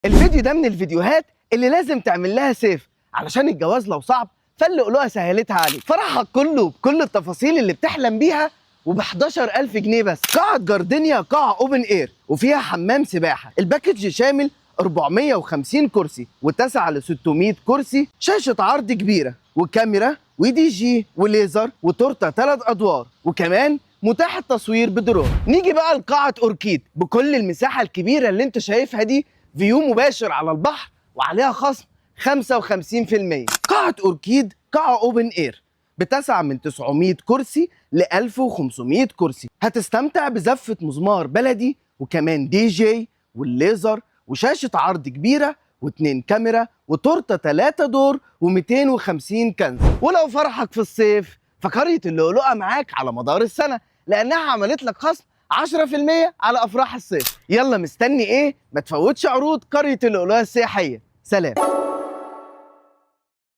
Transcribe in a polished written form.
الفيديو ده من الفيديوهات اللي لازم تعمل لها save، علشان الجواز لو صعب فاللؤلؤه سهلتها عليك. فرحك كله بكل التفاصيل اللي بتحلم بيها وب11000 جنيه بس. قاعة جاردينيا قاعة open air وفيها حمام سباحة. ال package شامل 450 كرسي وتسعة ل 600 كرسي، شاشة عرض كبيرة وكاميرا ودي جي وليزر وتورتة 3 أدوار، وكمان متاح التصوير بدرون. نيجي بقى لقاعة أوركيد بكل المساحة الكبيرة اللي انت شايفها دي، view مباشر على البحر وعليها خصم 55%. قاعة أوركيد قاعة open air بتسع من 900 كرسي ل 1500 كرسي. هتستمتع بزفة مزمار بلدي وكمان دي جي والليزر وشاشة عرض كبيرة و2 كاميرا وتورتة 3 دور و250 كنز. ولو فرحك في الصيف فقرية اللؤلؤة معاك على مدار السنة، لأنها عملت لك خصم 10% على أفراح الصيف. يلا مستني إيه؟ ما تفوتش عروض قرية اللؤلؤة السياحية. سلام.